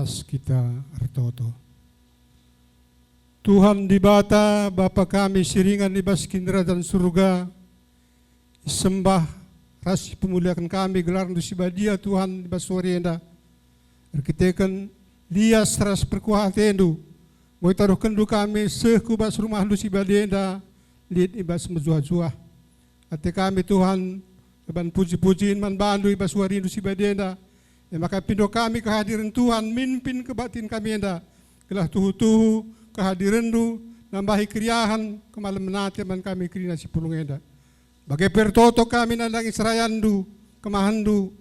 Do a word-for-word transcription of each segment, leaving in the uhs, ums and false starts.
Kita ertoto. Tuhan Dibata, Bapa kami si ringan i bas Kinirajan Surga, isembah ras ipemuliaken kami gelarNdu si badia, Tuhan, i bas wari enda. Erkiteken lias ras perkuah ateNdu, enggo itaruhkenNdu kami seh ku bas rumahNdu si badia enda, lit i bas mejuah-juah. Ate kami, Tuhan, erban puji-pujin man baNdu i bas wariNdu si badia enda. E maka pindo kami kehadiren Tuhan mimpin kebaktin kami enda, gelah tuhu-tuhu kehadirenNdu nambahi keriahen kemalemen ate man kami kerina si pulung enda. Bage pe ertoto kami nandangi serayanNdu, kemahenNdu,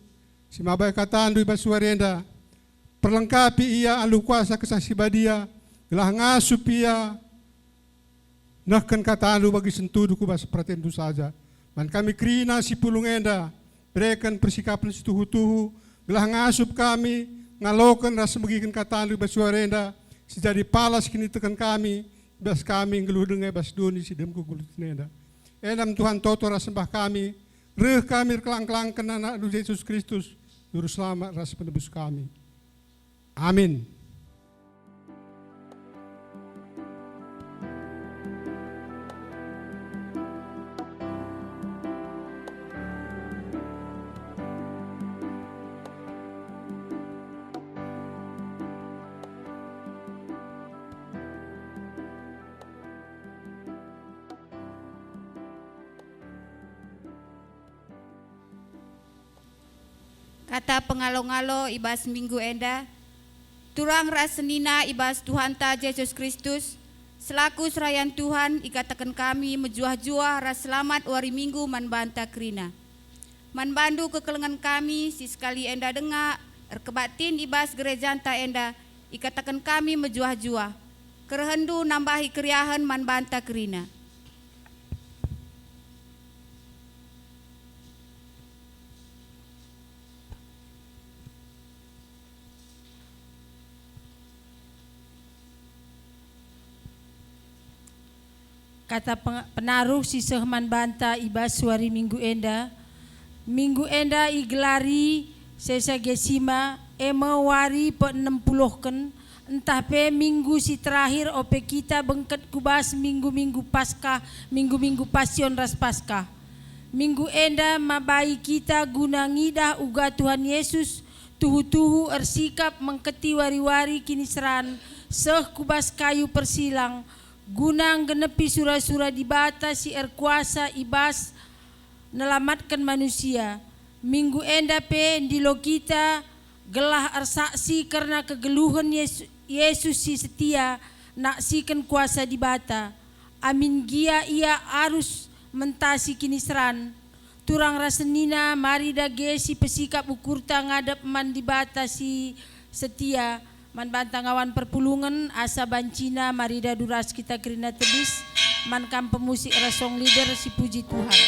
si mabai kataNdu i bas wari enda. Perlengkapi ia alu kuasa Kesah Si Badia, gelah ngasup ia nehken kataNdu bagi sentudu ku bas peratenNdu saja. Man kami kerina si pulung enda, bereken persikapen si tuhu-tuhu, gelah ngasup kami ngaloken ras megiken kataNdu i bas wari enda, si jadi palas kiniteken kami, i bas kami nggeluh denga i bas doni si dem geguluten enda. Enda me Tuhan toto ras sembah kami, reh kami erkelang-kelangken AnakNdu Jesus Kristus, Juru Selamat ras Penebus kami. Amin. Kata pengalo-ngalo i bas minggu enda, turang ras senina i bas Tuhanta Jesus Kristus, selaku serayan Tuhan ikataken kami mejuah-juah ras selamat wari Minggu man banta kerina. Man bandu kekelengen kami si sekali enda denga erkebaktin i bas gerejanta enda, ikataken kami mejuah-juah, kerehenndu nambahi keriahen man banta kerina. Kata peng-, penaruh si seh man banta i bas wari Minggu enda. Minggu enda igelari Sexagesima, e me wari peenem pulohken, ntah pe minggu si terakhir ope kita bengket ku bas minggu-minggu Paskah, minggu-minggu Pasion ras Paskah. Minggu enda mabai kita guna ngidah uga Tuhan Yesus tuhu-tuhu ersikap mengketi wari-wari kiniseran seh ku bas kayu persilang, guna nggenepi sura-sura Dibata si erkuasa i bas nelamatken manusia. Minggu enda pe ndilo kita gelah ersaksi kerna kegeluhen Yesu-, Yesus si setia naksiken kuasa Dibata. Amin gia Ia arus mentasi kiniseran. Turang ras senina, mari dage sipesikap ukurta ngadap man Dibata si setia, man banta ngawan perpulungen, asa bancina mari dadu ras kita kerina tedis, man kam pemusik ras song leader si puji Tuhan.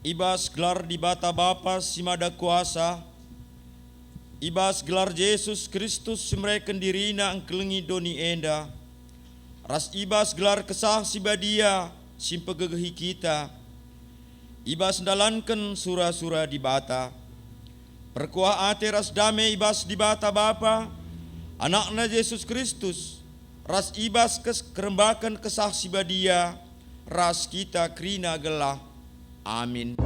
I bas gelar Dibata Bapa si Mada Kuasa, i bas gelar Jesus Kristus si mereken diriNa engkelengi doni enda, ras i bas gelar Kesah Si Badia si mpegegehi kita, i bas ndalanken sura-sura Dibata, perkuah ate ras dame i bas Dibata Bapa, AnakNa Jesus Kristus, ras i bas kes-, kerembaken Kesah Si Badia, ras kita kerina gelah. Amin.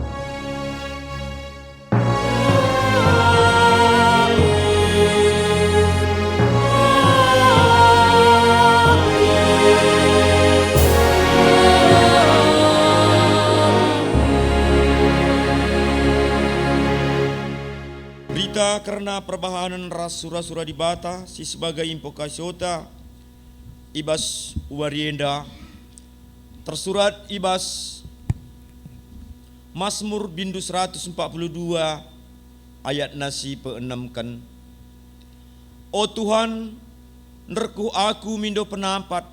Berita kerna perbahanen ras sura-sura Dibata si sebagai impo kasihota i bas wari enda tersurat i bas Masmur bindu seratus empat puluh dua, ayatna si peenemken. O Tuhan, nderkuh aku mindo penampat.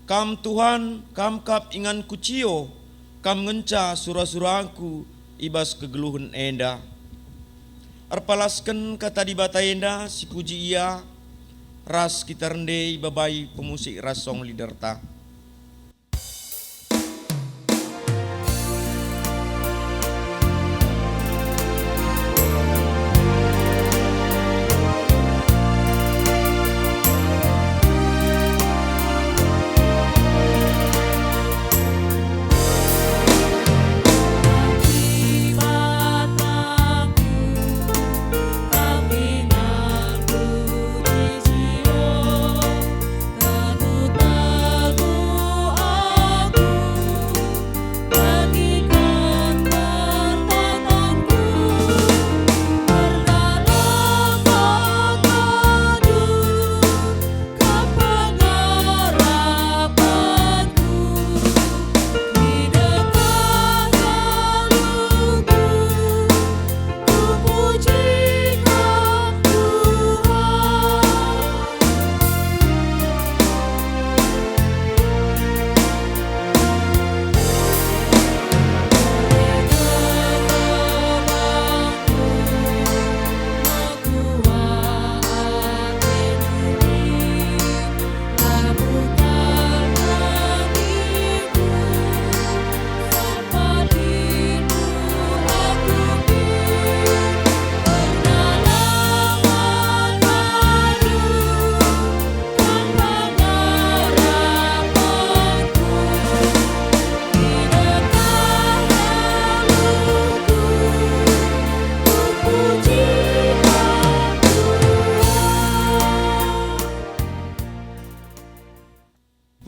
Kam, Tuhan, Kam kap ingan kucio, Kam ngenca sura-surangku i bas kegeluhen enda. Erpalasken kata Dibata enda, sipuji Ia, ras kita rende ibabai pemusik ras song leaderta.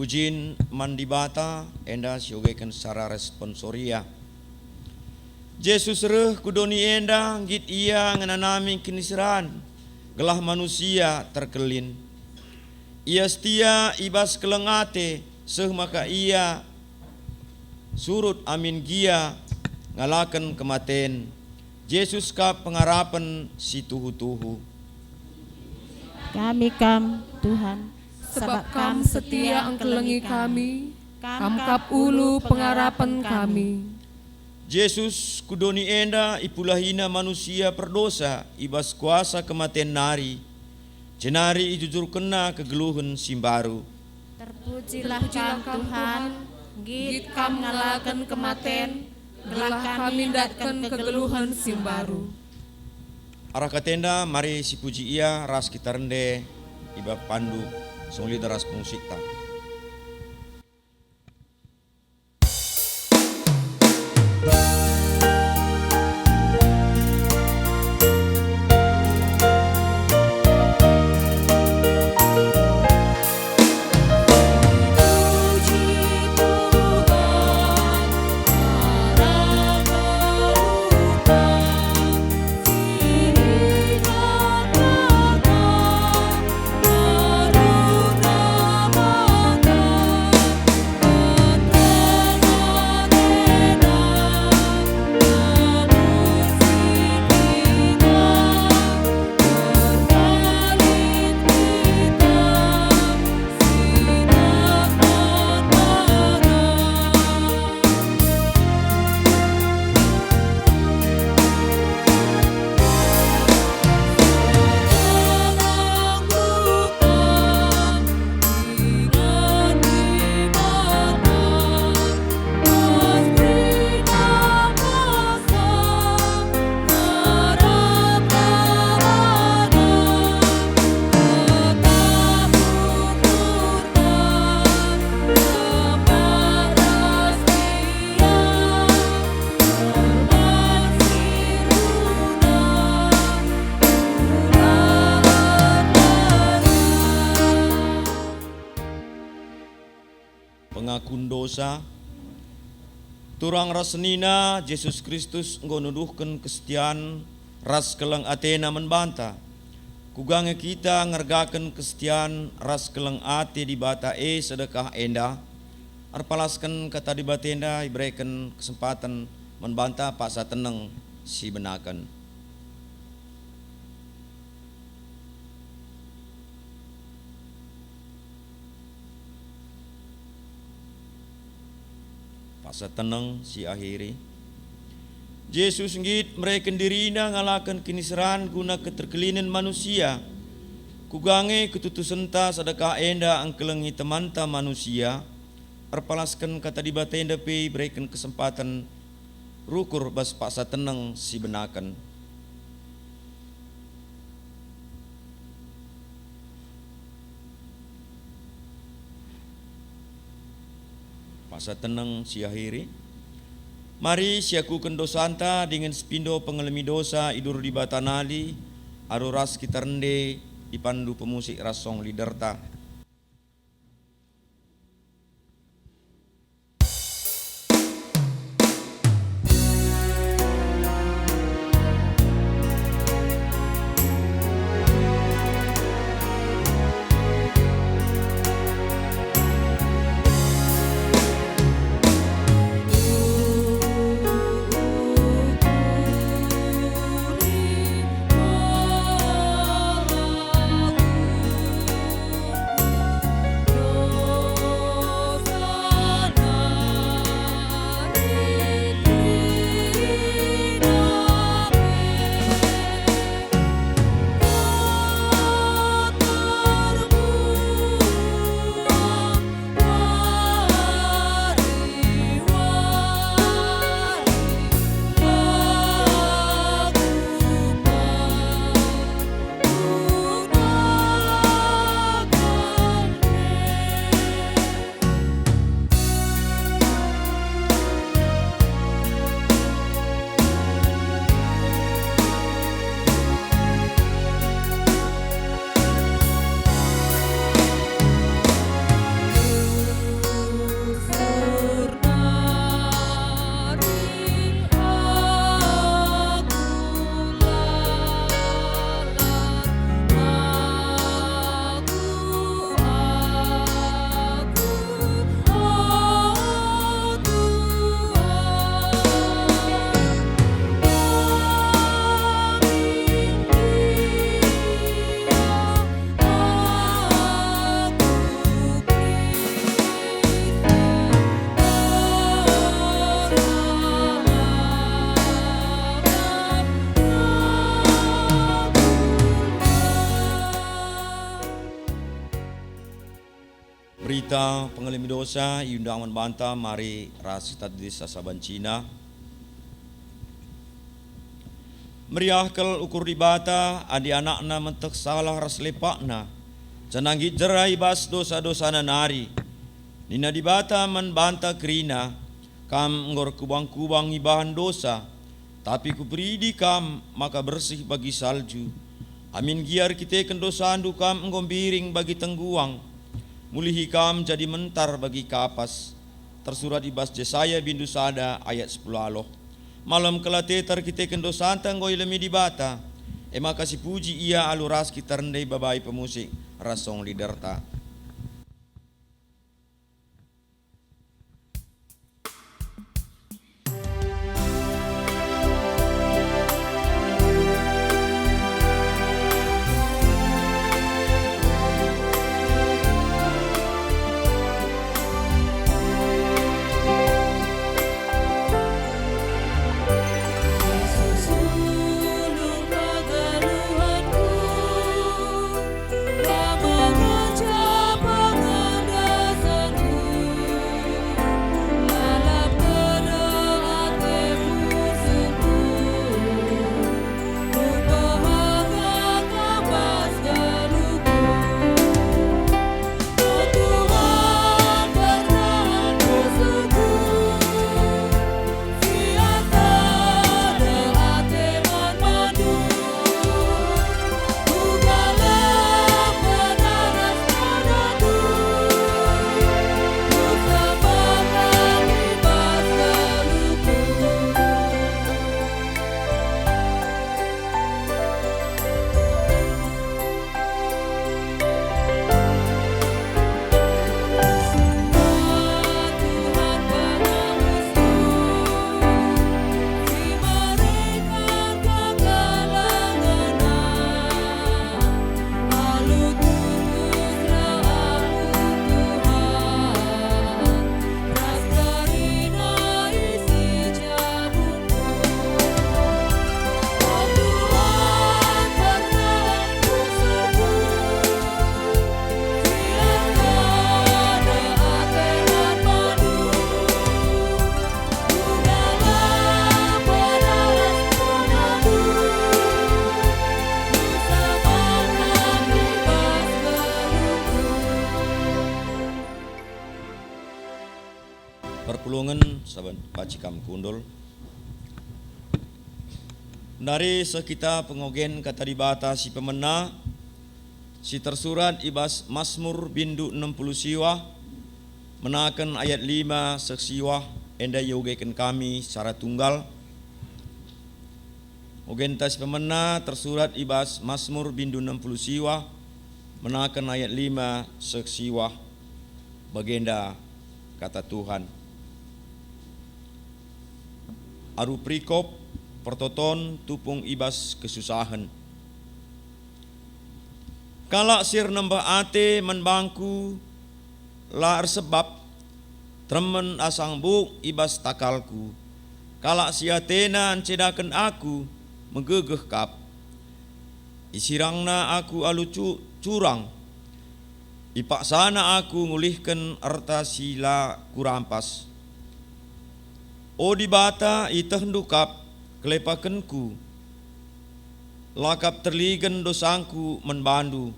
Pujin man Dibata, enda siogeken secara responsoria. Jesus reh ku doni enda, nggit Ia ngenanami kiniseran, gelah manusia terkelin. Ia setia i bas keleng ate, seh maka Ia surut amin gia ngalaken kematen. Jesus kap pengarapen si tuhu-tuhu. Kami Kam, Tuhan, sabap Kam setia engkelengi kami, Kam kap ulu pengarapen kami. Jesus ku doni enda ipulahiNa manusia perdosa i bas kuasa kematen nari, jenari ijujurkenNa kegeluhen si mbaru. Terpujilah Kam, Tuhan, nggit Kam ngalaken kematen, gelah kami ndatken kegeluhen si mbaru. Arah katenda, mari sipuji Ia ras kita rende i bas pandu, song leader ras pemusikta. Pengakun dosa. Turang ras senina, Jesus Kristus enggo nuduhken kesetian ras keleng ateNa man banta. Kuga nge kita ngergaken kesetian ras keleng ate Dibata e sedekah enda? Erpalasken Kata Dibata enda ibereken kesempaten man banta paksa teneng si benaken. Paksa teneng si akhiri. Jesus nggit mereken diriNa ngalaken kiniseran guna keterkelinen manusia. Kuga nge ketutusenta sedekah enda engkelengi temanta manusia? Erpalasken Kata Dibata enda pe ibereken kesempaten rukur bas paksa teneng si benaken. Paksa teneng si akhiri. Mari siakuken dosanta dingen sipindo pengelemi dosa i Dibata nari, alu ras kita rende ipandu pemusik ras song leaderta. Berita pengelemi dosa iundang man banta mari ras kita tadis asa bancina. Meriah kal ukur Dibata adi anakna meteh salah ras lepakna, janah nggit jera i bas dosa-dosana nari. Nina Dibata man banta kerina, "Kam enggo erkubang-kubang ibahan dosa, tapi Kuberidi kam maka bersih bagi salju. Amin gia erkiteken dosandu kam enggo mbiring bagi tengguang, mulihi kam jadi mentar bagi kapas." Tersurat i bas Jesaya bindu sada ayat sepuluh aloh. Malem kal ate erkiteken dosanta enggo ielemi Dibata, e maka sipuji Ia alu ras kita rende ibabai pemusik ras song leaderta. Perpulungen saban paci kam kundul. Nari seh kita pengogen Kata Dibata si pemena, si tersurat i bas Masmur bindu enem puluh siwah, menaken ayat lima seh siwah, enda iogeken kami secara tunggal. Ogenta si pemena tersurat i bas Masmur bindu enem puluh siwah, menaken ayat lima seh siwah. Bagenda kata Tuhan. Aru perikop, pertoton tupung i bas kesusahen. Kalak si ernembeh ate man bangku la ersebap, teremen asang buk i bas takalku. Kalak si atena ncedaken aku megegeh kap. Isirangna aku alu cu-, curang. Ipaksana aku ngulihken erta si la kurampas. O Dibata, ietehndu kap kelepakenku, la kap terligen dosangku man bandu.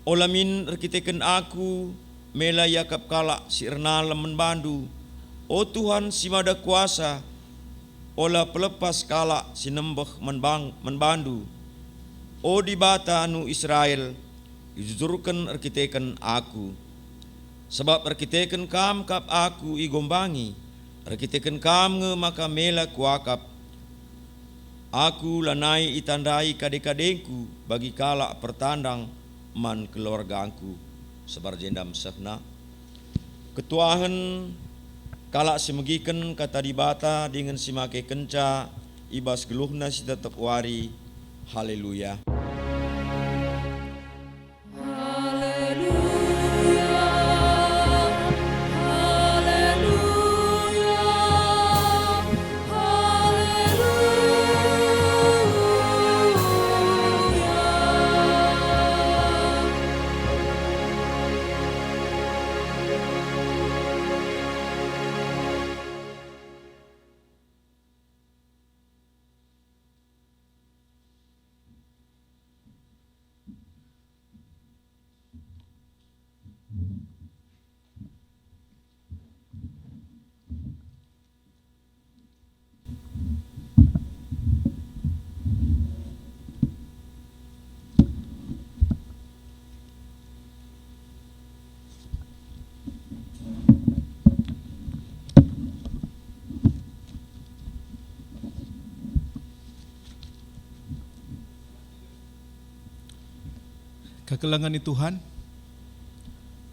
Ola min erkiteken aku mela iakap kalak si ernalem man bandu. O Tuhan si Mada Kuasa, ola pelepas kalak si nembeh man bang-, man bandu. O Dibata nu Israel, ijujurken erkiteken aku. Sabap erkiteken Kam kap aku igombangi, erkiteken Kam nge maka mela kuakap. Aku lanai itandai kade-kadengku bagi kalak pertandang man keluargangku. Sabar jenda mesehna. Ketuahen kalak si megiken Kata Dibata dingen si makekenca i bas geluhna si tep-tep wari. Haleluya. Haleluya, haleluya, haleluya. Kekelengen ni Tuhan,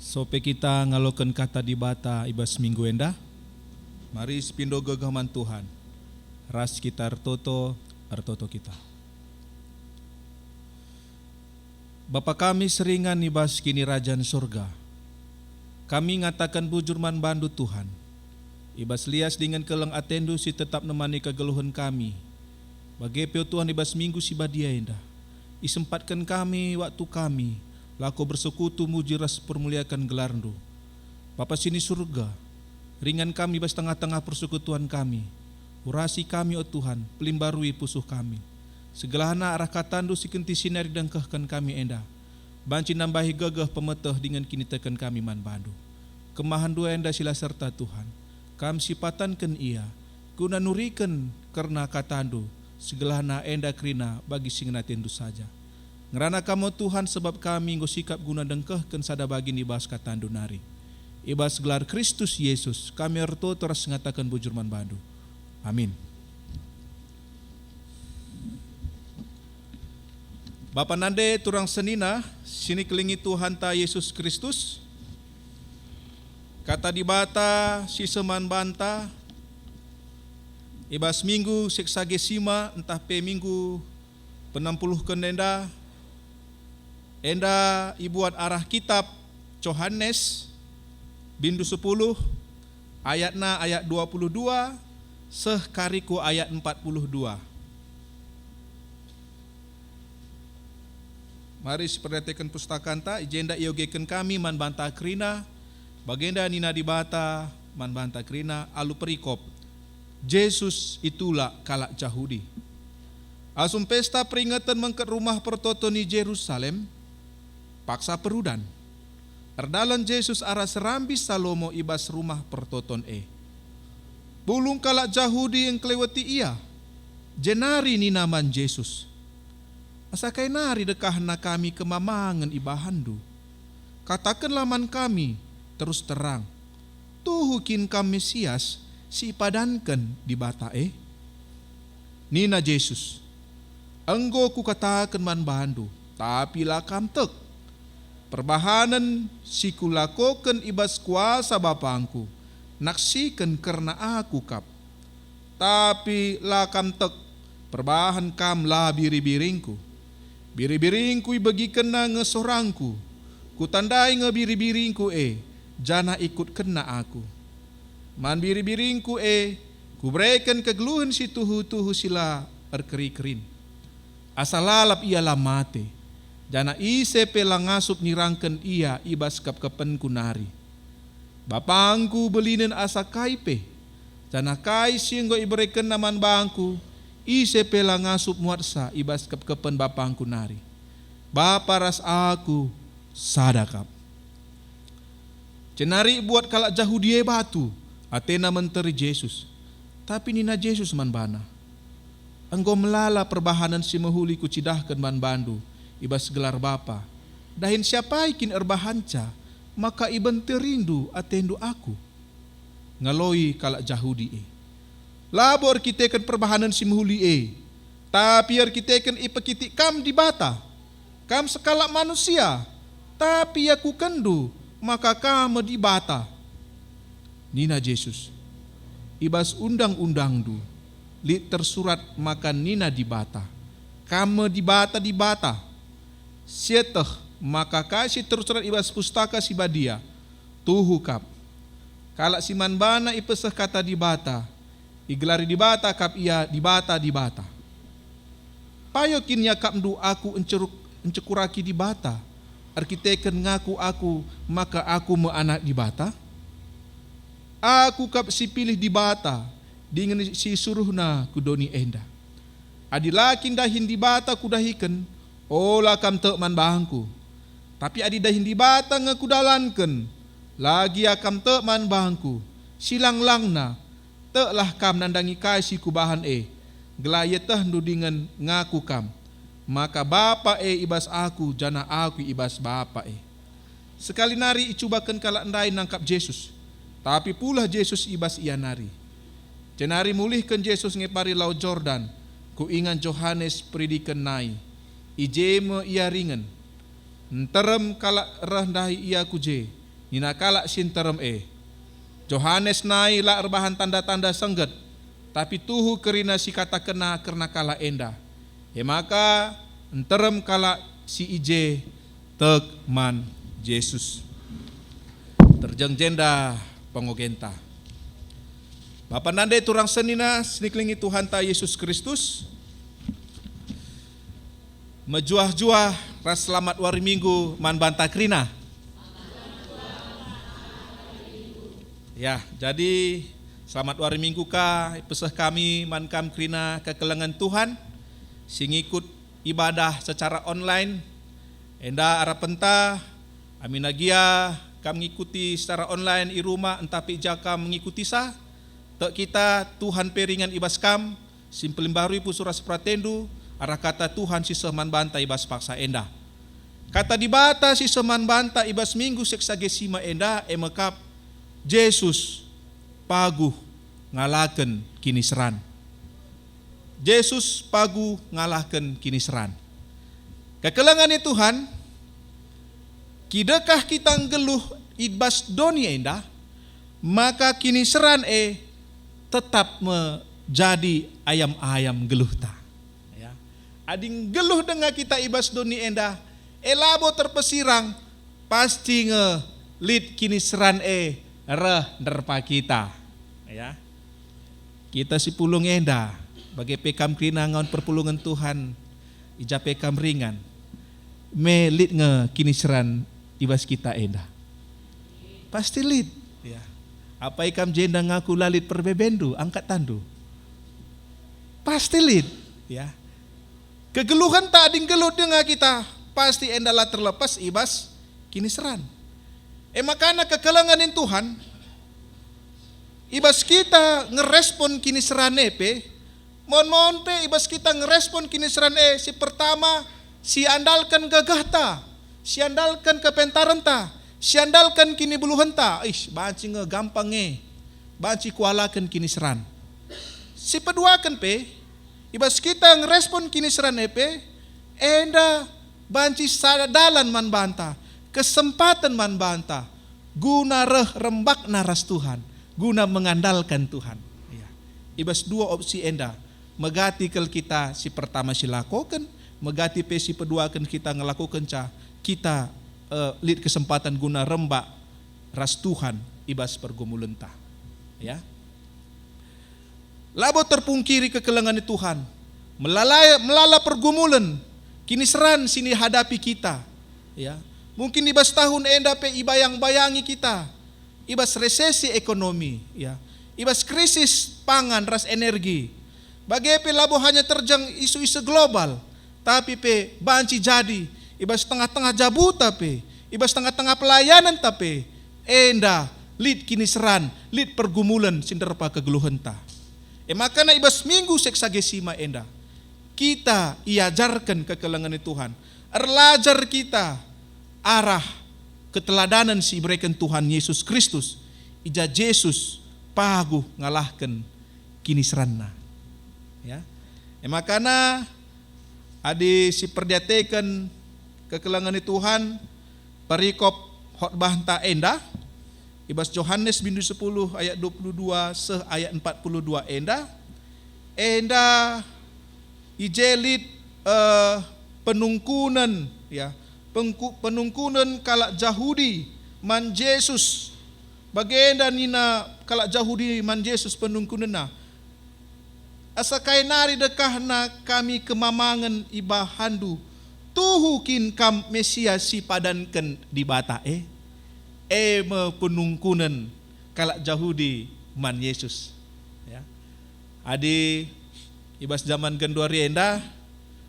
sope kita ngaloken Kata Dibata i bas minggu enda, mari sipindo gegeh man Tuhan, ras kita ertoto, ertoto kita. Bapa kami si ringan i bas Kinirajan Surga, kami ngataken bujur man bandu, Tuhan, i bas lias dingen keleng atendu si tetap nemani kegeluhen kami. Bage pe, o Tuhan, i bas minggu si badia enda, isempatken kami waktu kami lako bersekutu muji ras permuliaken gelarndu. Bapa si ni Surga, ringan kami bas tengah-tengah persekutuan kami. Urasi kami, o Tuhan, pelimbarui pusuh kami. Segelahna arah katandu si kentisina dengkehken kami enda, banci nambahi gegeh, pemeteh dingen kiniteken kami man bandu. Kemahenndu enda si la serta, Tuhan, Kam si patanken ia, guna nuriken kerna katandu, segelahna enda kerina bagi si ngena atendu saja. Ngerana Kam, o Tuhan, sebab kami enggo sikap guna ndengkehken sada bagin i bas katandu nari. I bas gelar Kristus Yesus, kami ertoto ras ngataken bujur man bandu. Amin. Bapa nande turang senina, si nikelengi Tuhanta Yesus Kristus, Kata Dibata si seh man banta i bas minggu Seksagesima ntah pe minggu penempuluhken enda, enda ibuat arah kitap Johanes, bindu sepuluh, ayatna ayat dua puluh dua seh kari ku ayat empat puluh dua. Mari siperdiateken pustakanta, i jenda iogeken kami man banta kerina, bagenda nina Dibata man banta kerina alu perikop, Jesus itulak kalak Jahudi. Asum pesta peringeten mengket Rumah Pertoton i Jerusalem, paksa perudan. Erdalan Jesus arah serambi Salomo i bas rumah pertoton e. Pulung kalak Jahudi engkeleweti ia, jenari nina man Jesus, "Asa kai nari dekahna kami kemamangen ibahanndu? Katakenlah man kami terus terang, tuhu kin Kam Mesias si ipadanken Dibata e?" Nina Jesus, "Enggo Kukataken man bandu, tapi la kam tek. Perbahanen si Kulakoken i bas kuasa BapangKu naksiken kerna Aku kap. Tapi la kam tek, perbahan kam la biri-biringKu. Biri-biringKu ibegikenna nge sorangKu. Kutandai nge biri-biringKu e, janah ikutkenna Aku. Man biri-biringKu e, Kubereken kegeluhen si tuhu-tuhu si la erkeri-kerin. Asa lalap ia la mate, janah ise pe la ngasup nirangken ia i bas kepkepenKu nari. BapangKu belinen asa kai pe, janah kai si enggo iberekenNa man bangKu, ise pe la ngasup muatsa i bas kepkepen BapangKu nari. Bapa ras Aku sada kap." Jenari ibuat kalak Jahudi e batu, atena menteri Jesus. Tapi nina Jesus man bana, "Enggo melala perbahanen si mehuli Kucidahken man bandu i bas gelar Bapa. Dahin siapai kin erbahanca maka ibenterindu atendu Aku?" Ngaloi kalak Jahudi e, "Labo erkiteken perbahanen si mehuli e, tapi erkiteken ipekitik Kam Dibata. Kam sekalak manusia, tapi iakukenndu maka Kam me Dibata." Nina Jesus, "I bas Undang-undangndu lit tersurat maka nina Dibata, 'Kam me dibata-dibata.' Sieteh maka kai si tersurat i bas Pustaka Si Badia tuhu kap. Kalak si man bana ipeseh kata Dibata, igelari Dibata kap ia dibata-dibata. Payo kin iakapndu Aku enceruk-, encekuraki Dibata, erkiteken ngaku Aku maka Aku me Anak Dibata? Aku kap si pilih Dibata dingen si isuruhNa ku doni enda. Adi la kin dahin Dibata Kudahiken, ola kam tek man bangKu. Tapi adi dahin Dibata nge Kudalanken, la gia kam tek man bangKu. Silang-langna, teklah kam nandangi kai si Kubahan e, gelah ietehndu dingen ngaku kam, maka Bapa e i bas Aku janah Aku i bas Bapa e." Sekali nari icubaken kalak ndai nangkap Jesus, tapi pulah Jesus i bas ia nari. Jenari mulihken Jesus ngepari Lau Jordan ku ingan Johanes Peridiken nai. I je me ia ringen. Nterem kalak reh ndahi ia ku je. Nina kalak si nterem e, "Johanes nai la erbahan tanda-tanda sengget, tapi tuhu kerina si ikatakenna kerna kalak enda." E maka nterem kalak si i je tek man Jesus. Terjeng jenda pengogenta. Bapa nande turang senina si nikelengi Tuhanta Yesus Kristus, mejuah-juah ras selamat wari Minggu man banta kerina. Ya, jadi selamat wari Minggu ka ipeseh kami man kam kerina kekelengen Tuhan si ngikut ibadah secara online. Enda arapenta, amina gia kam ngikuti secara online i rumah ntah pe i ja kam mengikutisa, tek kita Tuhan pe ringan i bas kam, si mpelimbarui pusuh ras peratendu arah kata Tuhan si seh man banta i bas paksa enda. Kata Dibata si seh man banta i bas Minggu Seksagesima enda e me kap, Jesus paguh ngalaken kiniseran. Jesus paguh ngalaken kiniseran. Kekelengen Tuhan, kidekah kita nggeluh i bas doni enda, maka kiniseran e tetap me jadi ayam-ayam nggeluhta. Ya. Adi nggeluh denga kita i bas doni enda, e labo terpesirang, pasti nge lit kiniseran e reh nderpa kita. Ya. Kita si pulung enda, bage pe kam kerina ngawan perpulungen Tuhan, i ja pe kam ringan, me lit nge kiniseran i bas kita enda. Pasti lit, ya. Apai kam jenda ngaku la lit perbebendu, angkat tandu. Pasti lit, ya. Kegeluhenta adi nggeluh denga kita, pasti enda la terlepas i bas kiniseran. E makana kekelengen Tuhan, i bas kita ngerespon kiniseran e pe, mon-mon pe i bas kita ngerespon kiniseran e, si pertama, siandalken gagahta, siandalken kepentarenta, siandalken kinibeluhenta, ish, banci nge gampang nge, banci kualaken kiniseran. Si peduaken pe, i bas kita ngerespon kiniseran e pe, enda banci sada dalan man banta, kesempaten man banta, guna reh rembakna ras Tuhan, guna mengandalkan Tuhan. Ya. I bas dua opsi enda, megati kal kita si pertama si lakoken, megati pe si peduaken kita ngelakokenca, kita, eh, lit kesempaten guna rembak ras Tuhan i bas pergumulenta. Ya. Labo terpungkiri kekelengen Tuhan. Melala, melala pergumulen, kiniseran si ihadapi kita. Ya. Mungkin i bas tahun enda pe ibayang-bayangi kita. I bas resesi ekonomi, ya. I bas krisis pangan ras energi. Bage pe labo hanya terjang isu-isu global, tapi pe banci jadi i bas tengah-tengah jabuta pe, i bas tengah-tengah pelayanenta pe, enda lit kiniseran, lit pergumulen si nderpa kegeluhenta. E makana i bas Minggu Seksagesima enda, kita iajarken kekelengen Tuhan, erlajar kita arah keteladanen si ibereken Tuhan Yesus Kristus, i ja Jesus paguh ngalahken kiniseranNa. Ya. E makana adi siperdiateken kekelengen Tuhan, perikop khotbahta enda, i bas Johanes bindu sepuluh ayat dua puluh dua seh ayat empat puluh dua enda, enda i je lit, eh, penungkunen, ya, pengku-, penungkunen kalak Jahudi man Jesus. Bagenda nina kalak Jahudi man Jesus penungkunenna, "Asa kai nari dekahna kami kemamangen ibahanNdu, tuhu kin Kam Mesias si ipadanken Dibata e?" E me penungkunen kalak Jahudi man Jesus. Ya. Adi i bas jaman genduari enda,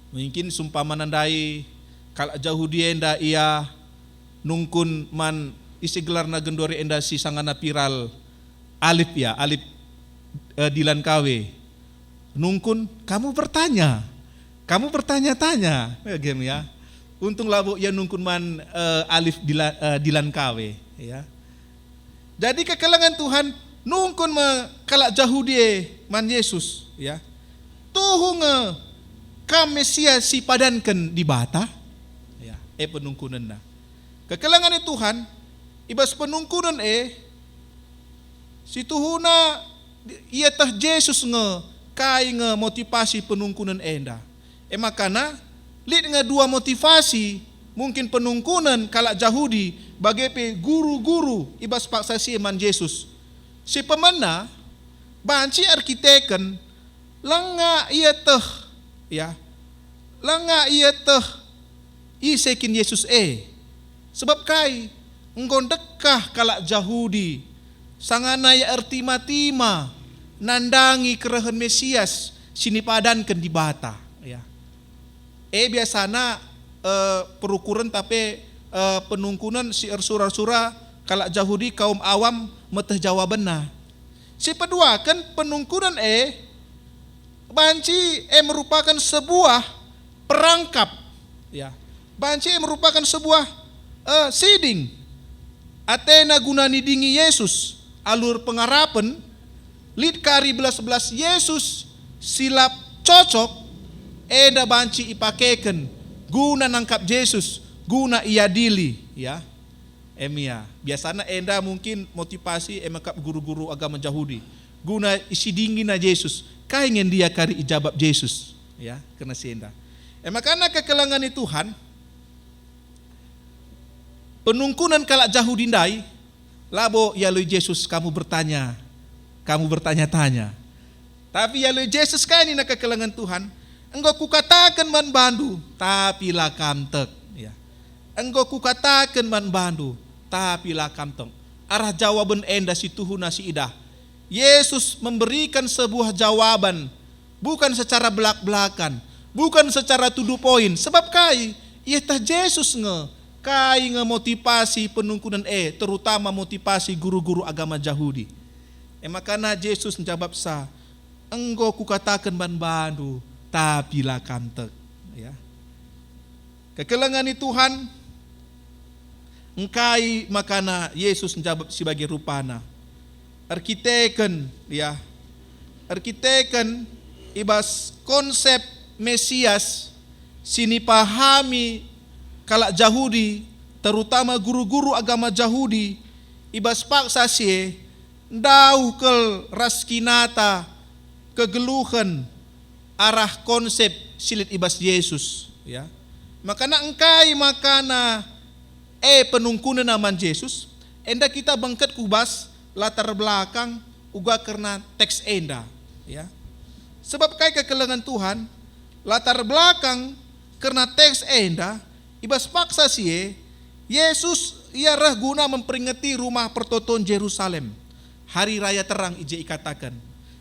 mungkin sumpamana ndai kalak Jahudi enda ia nungkun man ise gelarna genduari enda si sangana viral, Alif ya, Alif, eh, Dilan Kawe. Nungkun, "Kamu bertanya, kamu bertanya-tanya." Eh, gem ya. Untung labo ia nungkun man, eh, Alif Dila-, eh, Dilan Kawe, ya. Jadi kekelengen Tuhan nungkun me kalak Jahudi e man Jesus, ya. "Tuhu nge Kam Mesias si ipadanken Dibata?" Ya, e penungkunenna. Kekelengen Tuhan, i bas penungkunen e, situhuna ieteh Jesus nge kai nge motivasi penungkunen enda. E makana, lit nge dua motivasi, mungkin penungkunen kalak Jahudi, bage pe guru-guru i bas paksa si e man Jesus. Si pemena, banci erkiteken langa ieteh, ya, langa ieteh ise kin Jesus e. Sebab kai? Enggo ndekah kalak Jahudi, sangana ia ertima-tima nandangi kerehen Mesias si nipadanken Dibata, ya. E, biasana, eh, perukuren tapi, eh, penungkunen si ersura-sura kalak Jahudi, kaum awam, meteh jawabenna. Si peduaken, penungkunen e banci e merupaken sebuah perangkap, ya. Banci e merupaken sebuah, eh, siding. Atena guna nidingi Jesus alu erpengarapen, lit kari belas-belas Jesus si la cocok, enda banci ipakeken guna nangkap Jesus, guna iadili, ya. Em ia, biasana enda mungkin motivasi e mekap guru-guru agama Jahudi, guna isidingina Jesus. Kai nge ndia kari ijabap Jesus, ya, kerna si enda. E makana kekelengen Tuhan, penungkunen kalak Jahudi ndai, labo ialoi Jesus, "Kamu bertanya, kamu bertanya-tanya." Tapi ialoi Jesus kai nina kekelengen Tuhan, "Enggo kukataken man bandu, tapi la kam tek." Ya. "Enggo kukataken man bandu, tapi la kam tek." Arah jawaben enda si tuhuna si idah. Yesus memberikan sebuah jawaban, bukan secara belak-belakan, bukan secara to the point. Sebab kai? Ieteh Jesus nge Kai nge motivasi penungkunen e, terutama motivasi guru-guru agama Jahudi? E makana Jesus njabapsa, "Enggo kukataken man bandu, tapi la kam tek." Ya. Kekelengen ni Tuhan, engkai makana Jesus njabap si bage rupana? Erkiteken, ya, erkiteken i bas konsep Mesias si nipahami kalak Jahudi, terutama guru-guru agama Jahudi, i bas paksa si e, ndauh kal ras kinata kegeluhen arah konsep si lit i bas Jesus, ya. Makana engkai makana e penungkunenna man Jesus, enda kita bengket ku bas latar belakang uga kerna teks enda, ya. Sebab kai kekelengen Tuhan, latar belakang kerna teks enda, i bas paksa si e, Jesus ia reh guna memperingeti rumah pertoton Jerusalem, hari raya terang i je ikataken.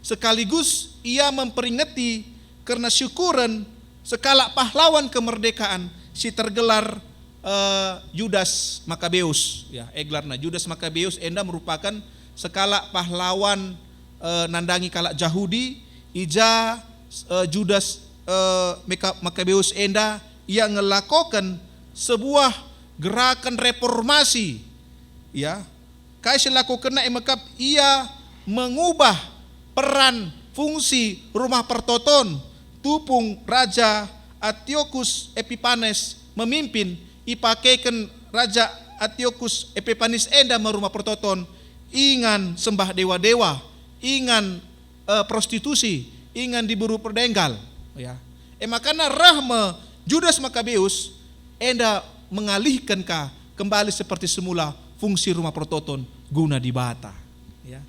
Sekaligus ia memperingeti kerna syukuren sekalak pahlawan kemerdekaan si tergelar, eh, Judas Makabeus. Ya, e gelarna Judas Makabeus enda merupakan sekalak pahlawan, eh, nandangi kalak Jahudi, i ja, eh, Judas, eh, Meka-, Makabeus enda ia ngelakoken sebuah gerakan reformasi, ya. Kai si lakokenna e mekap ia mengubah peran fungsi rumah pertoton tupung Raja Antiokus Epipanes memimpin, ipakeken Raja Antiokus Epipanes enda me rumah pertoton ingan sembah dewa-dewa, ingan, eh, prostitusi, ingan diberu perdenggal, ya. E makana reh me Judas Makabeus enda mengalihken ka kembali seperti semula fungsi rumah pertoton guna Dibata, ya.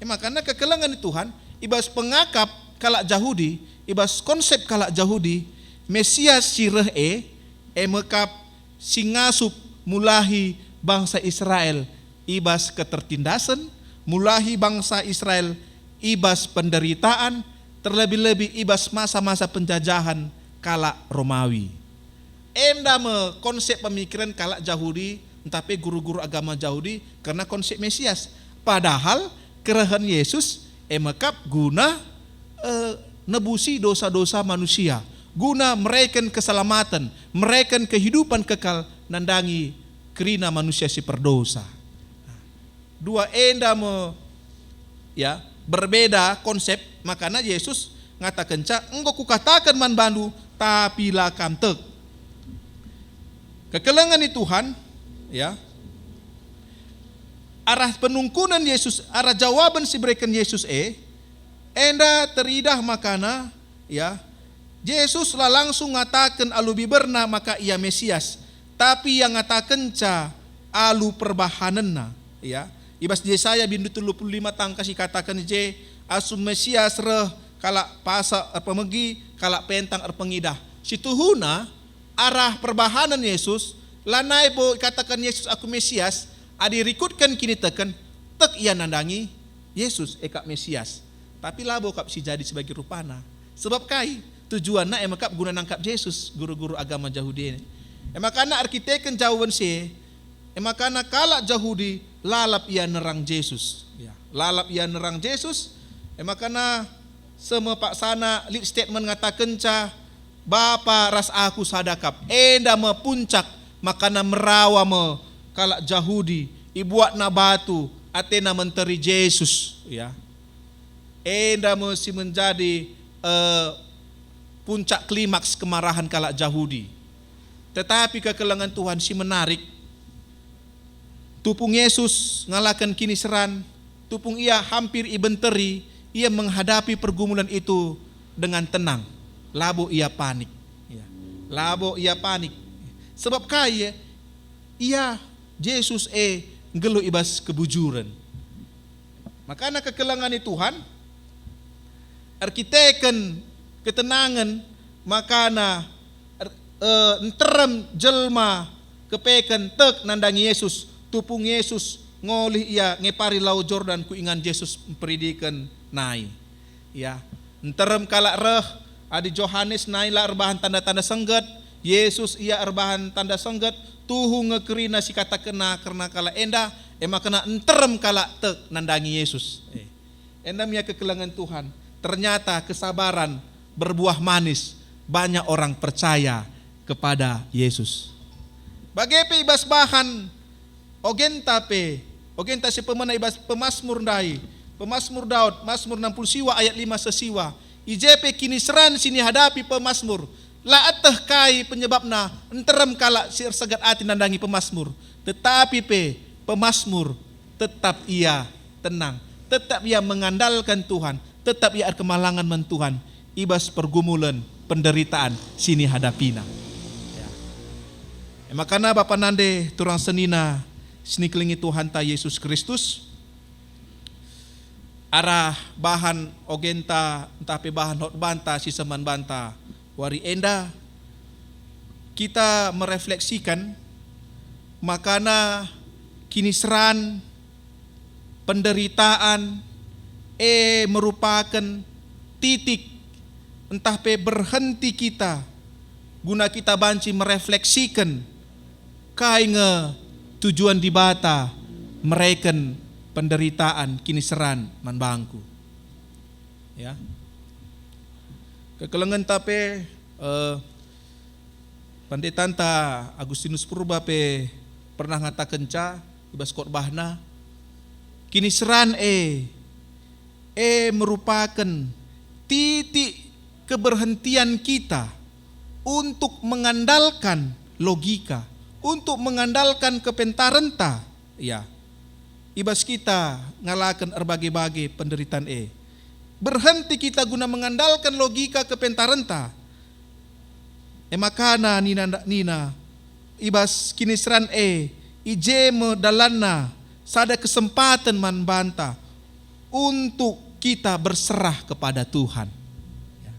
E makana kekelengen Tuhan, i bas pengakap kalak Jahudi, i bas konsep kalak Jahudi, Mesias si reh e, e mekap si ngasup mulahi bangsa Israel i bas ketertindasen, mulahi bangsa Israel i bas penderitaan, terlebih-lebih i bas masa-masa penjajahan kalak Romawi. Enda me konsep pemikiran kalak Jahudi, ntah pe guru-guru agama Jahudi kerna konsep Mesias. Padahal kerehen Yesus e mekap guna, eh, nebusi dosa-dosa manusia, guna mereken keselamaten, mereken kehidupan kekal nandangi kerina manusia si perdosa. Dua enda me, ya, berbeda konsep, makana Jesus ngatakenca, "Enggo kukataken man bandu, tapi la kam tek." Kekelengen ni Tuhan, ya, arah penungkunen Yesus, arah jawaben si ibereken Yesus e, enda teridah makana, ya, Jesus la langsung ngataken alu biberna maka Ia Mesias, tapi Ia ngatakenca alu perbahanenNa, ya. I bas Jesaya bindu telu puluh lima tangkas ikataken i je, "Asum Mesias reh, kalak pasek erpemegi, kalak pentang erpengidah." Situhuna, arah perbahanen Yesus, lanai bo ikataken Yesus, "Aku Mesias." Adi rikutken kiniteken, tek ia nandangi Yesus, e kap Mesias. Tapi labo kap si jadi sebagai rupana. Sebab kai? Tujuanna e mekap guna nangkap Jesus, guru-guru agama Jahudi e. E makana erkiteken jawaben si e, e makana kalak Jahudi lalap ia nerang Jesus. Ya, lalap ia nerang Jesus. E makana seme paksana lit statement ngatakenca, "Bapa ras Aku sada kap." Enda me puncak makana merawa me kalak Jahudi, ibuatna batu, atena menteri Jesus, ya. Enda me si menjadi, eh, puncak klimaks kemarahen kalak Jahudi. Tetapi kekelengen Tuhan si menarik, tupung Yesus ngalaken kiniseran, tupung Ia hampir ibenteri, Ia menghadapi pergumulan itu dengan tenang. Labo Ia panik. Ya. Labo Ia panik. Sebab kai? Ia, Jesus e, nggeluh i bas kebujuren. Makana kekelengen ni Tuhan, erkiteken ketenangen, makana er-, e, nterem jelma kepeken tek nandangi Yesus, tupung Yesus ngolih ia ngepari Lau Jordan ku ingan Jesus mperidiken nai. Ya, nterem kalak reh, adi Johanes nai la erbahan tanda-tanda sengget, Yesus ia erbahan tanda sengget, tuhu nge kerina si katakenna kerna kalak enda, e maka nterem kalak tek nandangi Yesus. Eh, enda me ia kekelengen Tuhan. Ternyata kesabaran berbuah manis, banyak orang percaya kepada Yesus. Bage pe i bas bahan ogenta pe, ogenta si pemena i bas pemasmur ndai, pemasmur Daud, Masmur enam puluh siwa ayat lima seh siwa. I je pe kiniseran si nihadapi pemasmur, la eteh kai penyebabna nterem kalak si erseget ate nandangi pemasmur. Tetapi pe pemasmur tetap ia tenang, tetap ia mengandalkan Tuhan, tetap ia erkemalangen man Tuhan i bas pergumulen, penderitaan si nihadapina. Ya. E makana bapa nande turang senina si nikelengi Tuhanta Yesus Kristus, arah bahan ogenta ntah pe bahan khotbanta si seh man banta wari enda, kita merefleksikan makana kiniseran, penderitaan, e merupaken titik ntah pe berhenti kita guna kita banci merefleksiken kai nge tujuan Dibata mereken penderitaan kiniseran man bangku. Ya. Kekelengenta pe, eh, Pendetanta Agustinus Purba pe pernah ngatakenca i bas khotbahna, kiniseran e, e merupaken titik keberhentian kita untuk mengandalkan logika, untuk mengandalkan kepentarenta, ya, i bas kita ngalaken erbage-bage penderitan e. Berhenti kita guna mengandalkan logika kepentarenta. E makana nina, nina, i bas kiniseran e, i je me dalanna sada kesempaten man banta untuk kita berserah kepada Tuhan. Ya.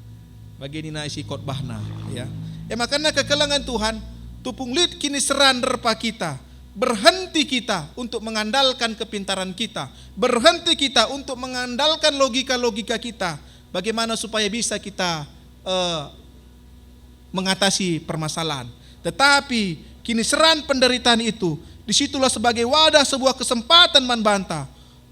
Bage nina isi khotbahna, ya. E makana kekelengen Tuhan, tupung lit kiniseran nerpa kita, berhenti kita untuk mengandalkan kepintaran kita, berhenti kita untuk mengandalkan logika-logika kita, bagaimana supaya bisa kita, eh, mengatasi permasalahan. Tetapi kiniseran penderitaan itu, disitulah sebagai wadah sebuah kesempatan man banta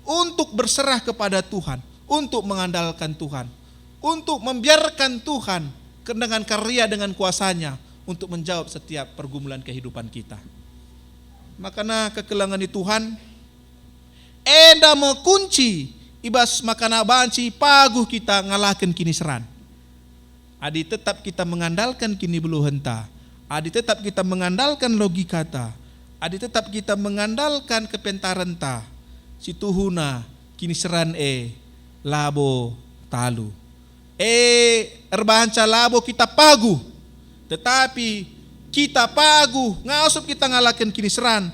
untuk berserah kepada Tuhan, untuk mengandalkan Tuhan, untuk membiarkan Tuhan dengan karya, dengan kuasa-Nya untuk menjawab setiap pergumulan kehidupan kita. Makana kekelengen Tuhan, enda me kunci i bas makana banci paguh kita ngalaken kiniseran. Adi tetap kita mengandalkan kinibeluhenta, adi tetap kita mengandalkan logikata, adi tetap kita mengandalkan kepentarenta, situhuna kiniseran e labo talu. E, erbahanca labo kita paguh, tetapi kita paguh ngasup kita ngalaken kiniseran,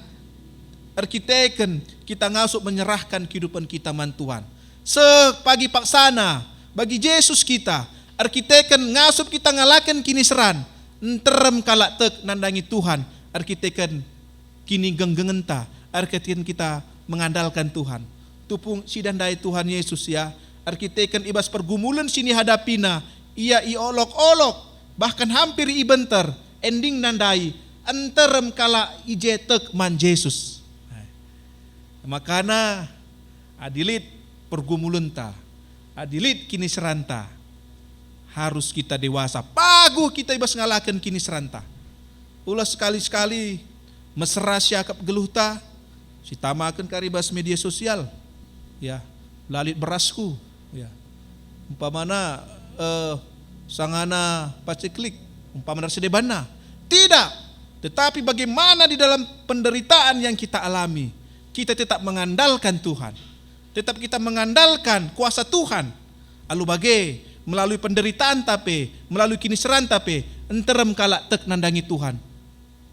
erkiteken kita ngasup menyerahkan kehidupan kita man Tuhan. Seh pagi paksana, bagi Jesus kita, erkiteken ngasup kita ngalaken kiniseran, nterem kalak tek nandangi Tuhan, erkiteken kinigenggengen ta, erkiteken kita mengandalkan Tuhan. Tupung sidah ndai Tuhan Yesus, ya, erkiteken i bas pergumulen si nihadapina, ia iolok-olok, bahkan hampir ibenter, endingna ndai, nterem kalak i je tek man Jesus. Makana, adi lit pergumulenta, adi lit kiniseranta, harus kita dewasa, paguh kita i bas ngalaken kiniseranta. Ula sekali-sekali mesera siakap geluhta, sitamaken kari bas media sosial. Ya, la lit berasku. Ya. Umpamana, eh, sangana paceklik, umpamana ersedebanna. Tidak. Tetapi bagaimana di dalam penderitaan yang kita alami, kita tetap mengandalkan Tuhan. Tetap kita mengandalkan kuasa Tuhan. Alu bage, melalui penderitaanta pe, melalui kiniseranta pe, nterem kalak tek nandangi Tuhan.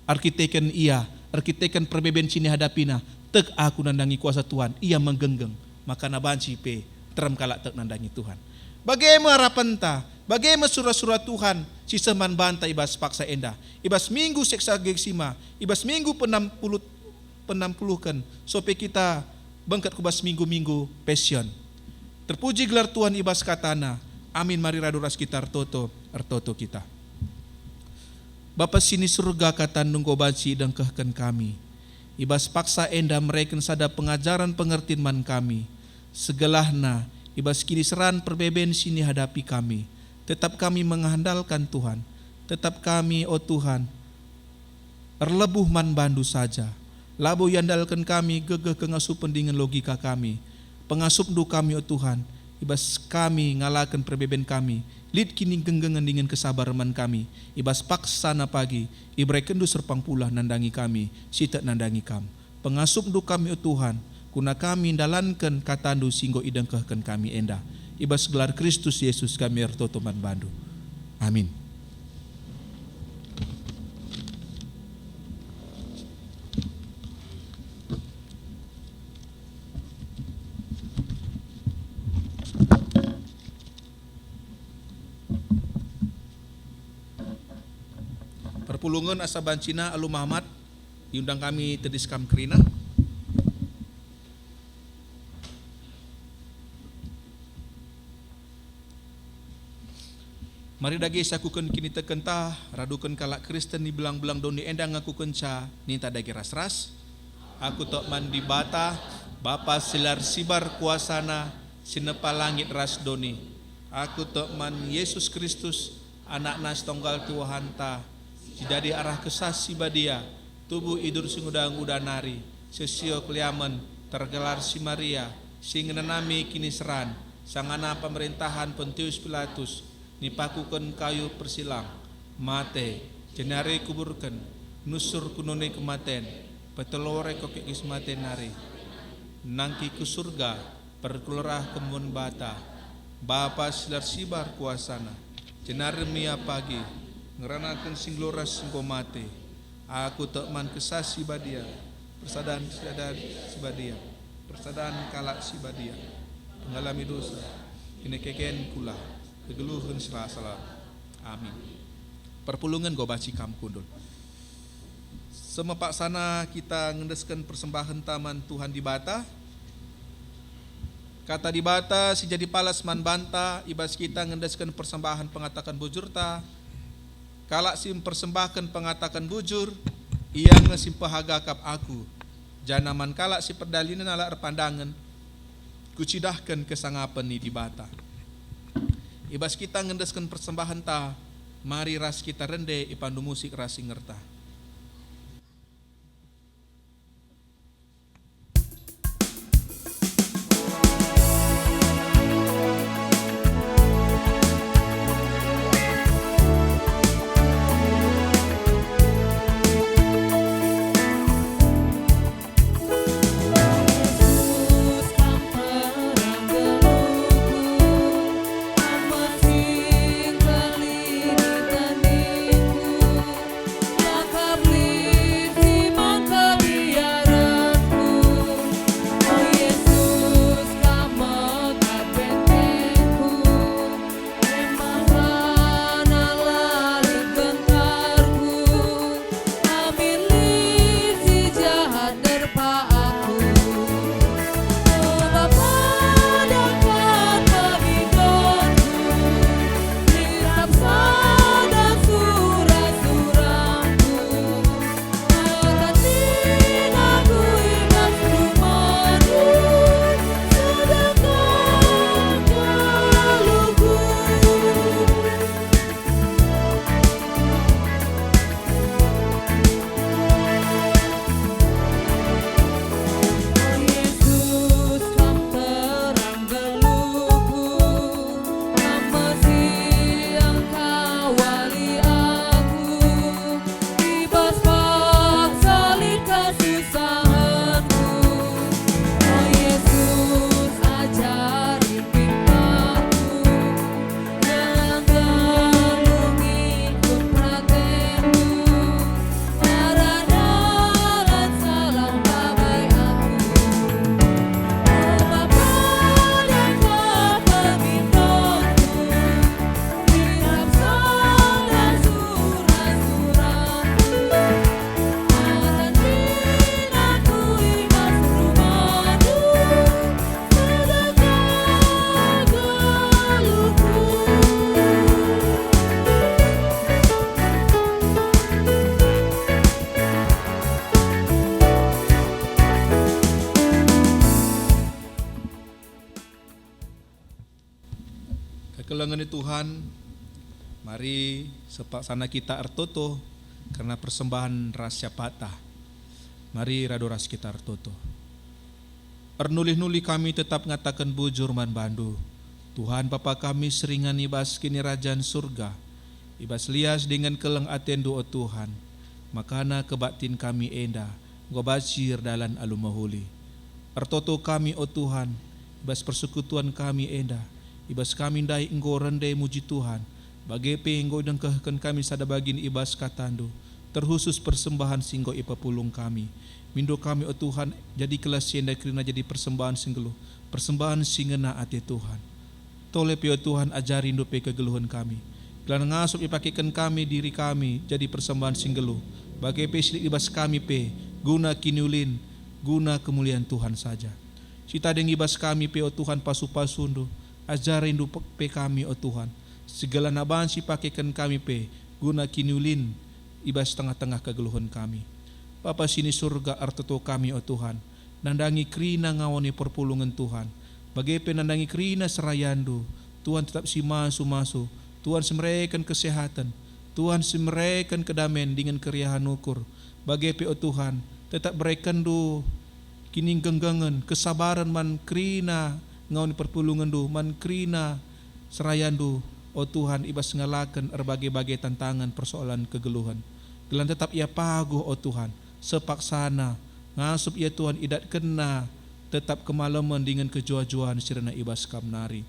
Erkiteken ia, erkiteken perbeben si nihadapina, tek aku nandangi kuasa Tuhan, ia menggenggeng, makana banci pe nterem kalak tek nandangi Tuhan. Bage me arapenta, bage me sura-sura Tuhan si seh man banta i bas paksa enda, i bas minggu Sexagesima, i bas minggu penam puluh, penam puluhken, sope kita bengket ku bas minggu-minggu Passion. Terpuji gelar Tuhan i bas kataNa. Amin. Mari radu ras kita ertoto, ertoto kita. Bapa si ni Surga, kataNdu enggo banci idengkehken kami. I bas paksa enda mereken sada pengajaren pengertin man kami. Segelahna, i bas kiniseran perbeben si nihadapi kami, tetap kami mengandalkan Tuhan. Tetap kami, o Tuhan, erlebuh man bandu saja. Labo iandalken kami gegeh kengasupen dingen logika kami. Pengasupndu kami, o Tuhan, i bas kami ngalaken perbeben kami. Lit kinigenggengen dingen kesabaren man kami. I bas paksana pagi, iberekenndu serpang pulah nandangi kami, si tek nandangi Kam. Pengasupndu kami, o Tuhan, guna kami ndalanken katandu si enggo idengkehken kami enda. I bas gelar Kristus Yesus kami ertoto man bandu. Amin. Perpulungen asa bancina alu mamat, iundang kami tedis kam kerina. Mari dage sakuken kinitekenta, raduken kalak Kristen i belang-belang doni enda ngakukenca, ninta dage ras-ras. Aku tek man Dibata, Bapa si la ersibar kuasaNa, si nepa langit ras doni. Aku tek man Yesus Kristus, AnakNa si tonggal Tuhanta, si jadi arah Kesah Si Badia, tubuh i Duri Singuda-nguda nari, sisio keliamen, tergelar si Maria, si ngenanami kiniseran, sangana pemerentahen Pontius Pilatus, nipakuken kayu persilang, mate, jenari kuburken, nusur ku doni kematen, peteluari kokek si mate nari, nangkih ku Surga, perkulah kembun Dibata, Bapa si la ersibar kuasaNa, jenari mia pagi, ngeranaken si nggeluh ras si enggo mate. Aku tek man Kesah Si Badia, persadan, persadan si badia, persadan kalak si badia, pengalami dosa, kinekeken kula, kegeluhen si la salah. Amin. Perpulungen enggo banci kam kundul. Semepaksana kita ngendesken persembahenta man Tuhan Dibata. Kata Dibata si jadi palas man banta, i bas kita ngendesken persembahen pengataken bujurta, "Kalak si mpersembahken pengataken bujur, ia nge si mpehaga kap Aku, janah man kalak si perdalina la erpandangen, Kucidahken kesangapen ni Dibata." I bas kita ngendesken persembahenta, mari ras kita rende ipandu musik ras singerta. Kelengen Tuhan, mari sepaksana kita ertoto kerna persembahen ras syafaatta. Mari radu ras kita ertoto. Ernulih-nulih kami tetap ngataken bujur man bandu, Tuhan Bapa kami si ringan i bas Kinirajan Surga. I bas lias dingen keleng atendu, o Tuhan, makana kebaktin kami enda enggo banci erdalan alu mehuli. Ertoto kami, o Tuhan, i bas persekutuan kami enda, i bas kami ndai enggo rende muji Tuhan, bage pe enggo idengkehken kami sada bagin i bas katandu, terkhusus persembahen si enggo ipepulung kami. Mindo kami, o Tuhan, jadiklah si enda kerina jadi persembahen si nggeluh, persembahen si ngena ate Tuhan. Tole pe, o Tuhan, ajarindu pe kegeluhen kami, gelah ngasup ipakeken kami diri kami jadi persembahen si nggeluh, bage pe si lit i bas kami pe guna kiniulin, guna kemulian Tuhan saja. Si tading i bas kami pe, o Tuhan, pasu-pasundu, ajarindu pe, pe kami, o Tuhan, si gelah banci ipakeken kami pe guna kiniulin i bas tengah-tengah kegeluhen kami. Bapa si ni Surga, ertoto kami, o Tuhan, nandangi kerina ngawan ni perpulungen Tuhan, bage pe nandangi kerina serayandu. Tuhan tetap si masu-masu, Tuhan si mereken kesehaten, Tuhan si mereken kedamen dingen keriahen ukur, bage pe, o Tuhan, tetap berekenndu kinigenggengen, kesabaren man kerina ngawan ni perpulungenndu, man kerina serayandu, o Tuhan, i bas ngalaken erbage-bage tantangen persoalan kegeluhen. Gelah tetap ia paguh, o Tuhan, sepaksana, ngasup ia Tuhan idatkenna tetap kemalemen dingen kejuah-juahen si rena i bas Kam nari.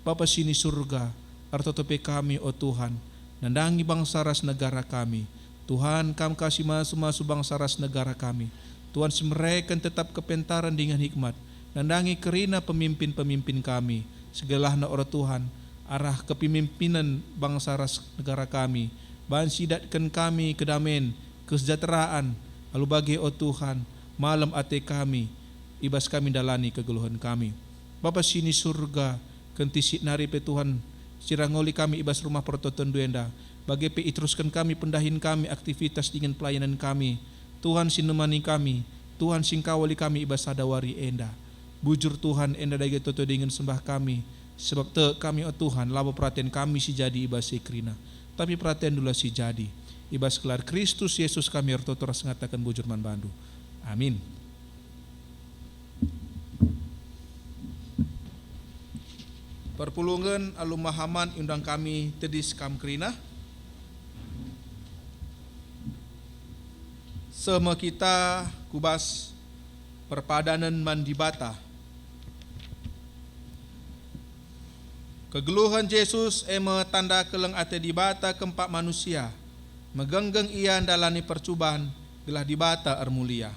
Bapa si ni Surga, ertoto pe kami, o Tuhan, nandangi bangsa ras negara kami. Tuhan, Kam ka si masu-masu bangsa ras negara kami. Tuhan si mereken tetap kepentaren dingen hikmat, nandangi kerina pemimpin-pemimpin kami, si gelahna, o Tuhan, arah kepemimpinen bangsa ras negara kami, banci idatken kami kedamen, kesejahteraan, alu bage, o Tuhan, malem ate kami i bas kami ndalani kegeluhen kami. Bapa si ni Surga, kentisik nari pe, Tuhan, sirangoli kami i bas rumah pertotonNdu enda, bage pe iterusken kami pendahin kami, aktivitas dingen pelayanan kami. Tuhan si nemani kami, Tuhan si ngkawali kami i bas sada wari enda. Bujur, Tuhan, enda dage toto dingen sembah kami, sebab tek kami, o Tuhan, labo peraten kami si jadi i bas si kerina, tapi peratenNdulah si jadi. I bas gelar Kristus Yesus kami ertoto ras ngataken bujur man baNdu. Amin. Perpulungen alu mahaman iundang kami tedis kam kerina. Seh me kita ku bas perpadanen man Dibata. Kegeluhen Jesus e me tanda keleng ate Dibata kempak manusia. Megenggeng Ia ndalani percuban, gelah Dibata ermulia.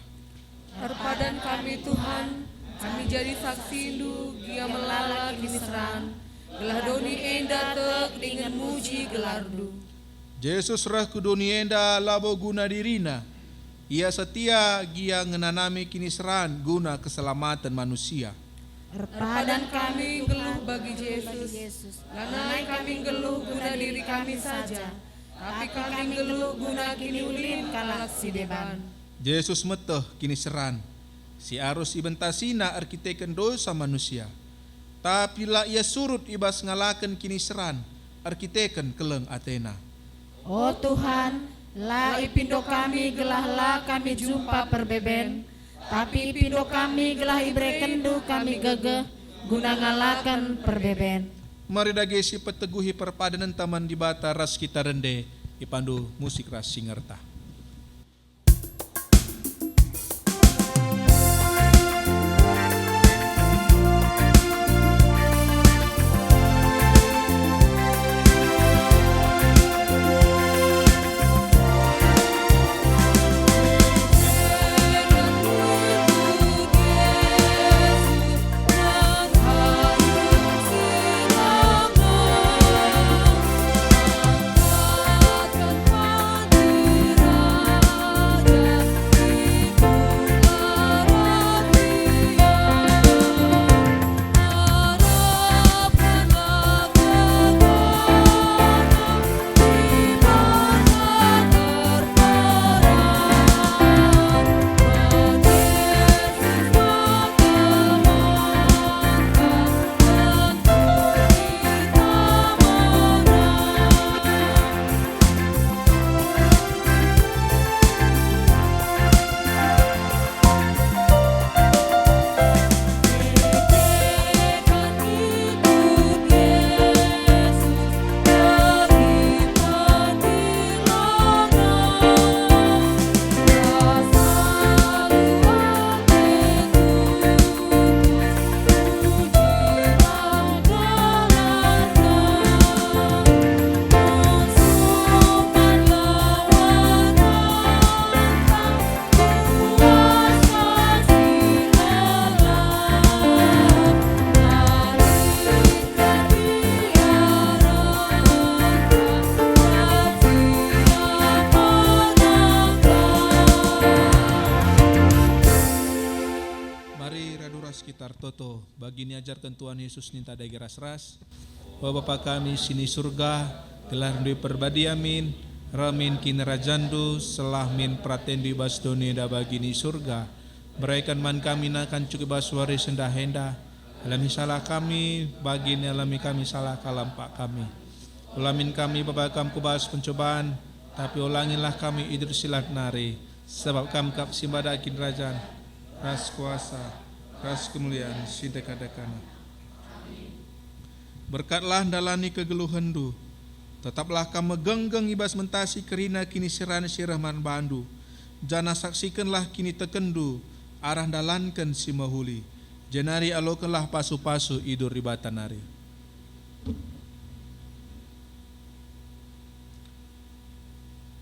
Erpadan kami, Tuhan, kami jadi saksindu gia melala kiniseran, gelah doni enda tek dingen muji gelarNdu. Jesus reh ku doni enda labo guna diriNa. Ia setia gia ngenanami kiniseran guna keselamaten manusia. Erpadan kami nggeluh bagi Jesus, lanai kami nggeluh guna diri kami saja, tapi kami nggeluh guna kiniulin kalak si deban. Jesus meteh kiniseran si arus ibentasiNa erkiteken dosa manusia. Tapi la Ia surut i bas ngalaken kiniseran erkiteken keleng ateNa. O Tuhan, la ipindo kami gelah la kami jumpa perbeben, tapi ipindo kami gelah iberekenNdu kami gegeh guna ngalaken perbeben. Mari dage sipeteguhi perpadanenta man Dibata ras kita rende, ipandu musik ras singerta. Niajarken Tuhan Yesus ninta dage ras-ras, "O Bapa kami si ni Surga, gelarNdu iperbadia min, reh min kinirajanNdu, seh min peratenNdu i bas doni enda bagi ni Surga. Bereken man kami nakan cukup i bas wari sendah enda. Alemi salah kami, bagi nialemi kami salah kalak empak kami. Ula min kami baba Kam ku bas pencuban, tapi ulangilah kami i bas si jahat nari, sabap Kam kap si mada kinirajan, ras kuasa, ras kemulian si ndekah-ndekahna. Berkatlah ndalani kegeluhenNdu. Tetaplah Kam megenggeng i bas mentasi kerina kiniseran si reh man bandu, janah saksikenlah kinitekenNdu arah ndalanken si mehuli, jenari alokenlah pasu-pasu idur Dibata nari."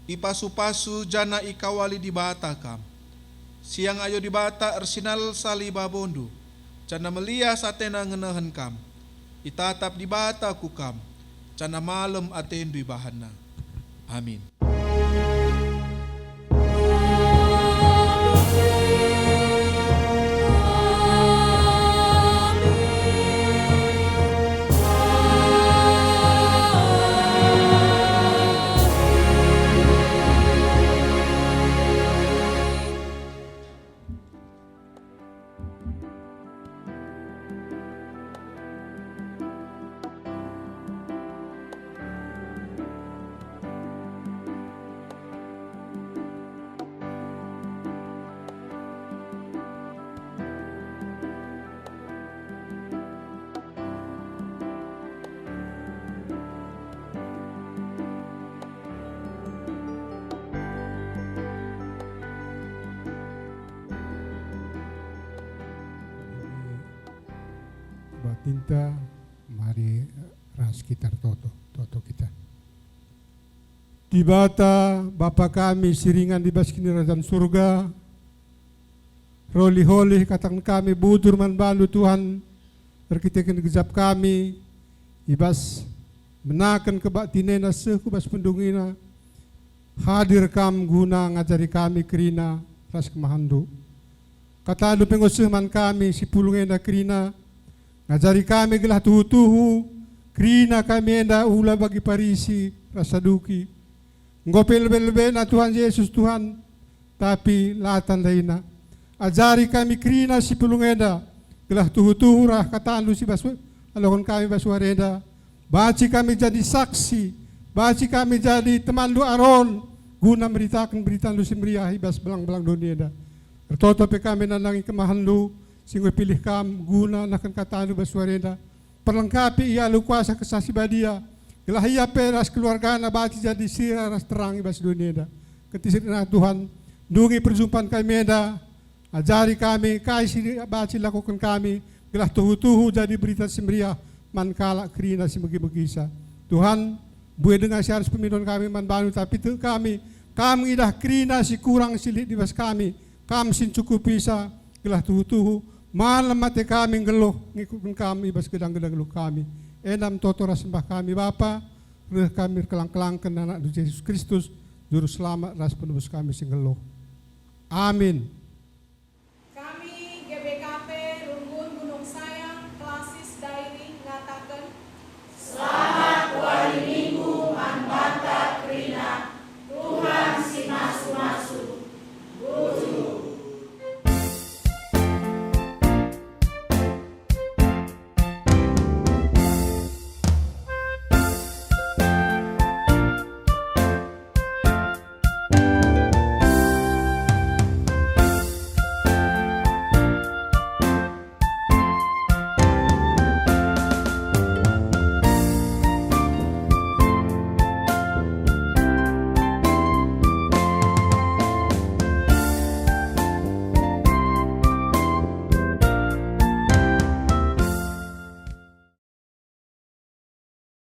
Ipasu-pasu janah ikawali Dibata kam. Siang ayo Dibata ersinalsal i babondu, janah melias atena ngenehen kam. Itatap Dibata ku kam, janah malem atendu ibahanNa. Amin. Batinta, mari ras kita ertoto, toto kita. Dibata, Bapa kami si ringan i bas Kinirajan Surga, erlih-lih kataken kami bujur man bandu, Tuhan, erkiteken gejap kami, i bas menaken kebaktin enda seh ku bas pendungina, hadir Kam guna ngajari kami kerina ras kemahenNdu. KataNdu pe enggo seh man kami si pulung enda kerina, ngajari kami gelah tuhu-tuhu kerina kami enda ula bagi Parisi ras Saduki. Enggo pe lebe-lebena Tuhan Jesus, Tuhan, tapi la tandaina. Ajari kami kerina si pulung enda, gelah tuhu-tuhu reh kataNdu si bas aloken kami bas wari enda. Banci kami jadi saksi, banci kami jadi temanNdu Aron, guna meritaken beritaNdu si meriah i bas belang-belang doni enda. Ertoto pe kami nandangi kemahenNdu, si enggo ipilih Kam guna nehken kataNdu bas wari enda. Perlengkapi ia alu kuasa Kesah Si Badia, gelah ia pe ras keluargana banci jadi sira ras terang i bas doni enda. Kentisik denga Tuhan, ndungi perjumpan kami enda, ajari kami kai si banci ilakoken kami, gelah tuhu-tuhu jadi berita si meriah man kalak kerina si megi-megisa. Tuhan, mbue denga si arus pemindoen kami man bandu, tapi tek kami, Kam ngidah kerina si kurang si lit i bas kami, Kam si ncukupisa, gelah tuhu-tuhu, malem ate kami nggeluh ngikutken Kam i bas gedang-gedang geluh kami. Enda me toto ras sembah kami, Bapa, reh kami erkelang-kelangken AnakNdu Jesus Kristus, Juru Selamat ras Penebus kami si nggeluh. Amin.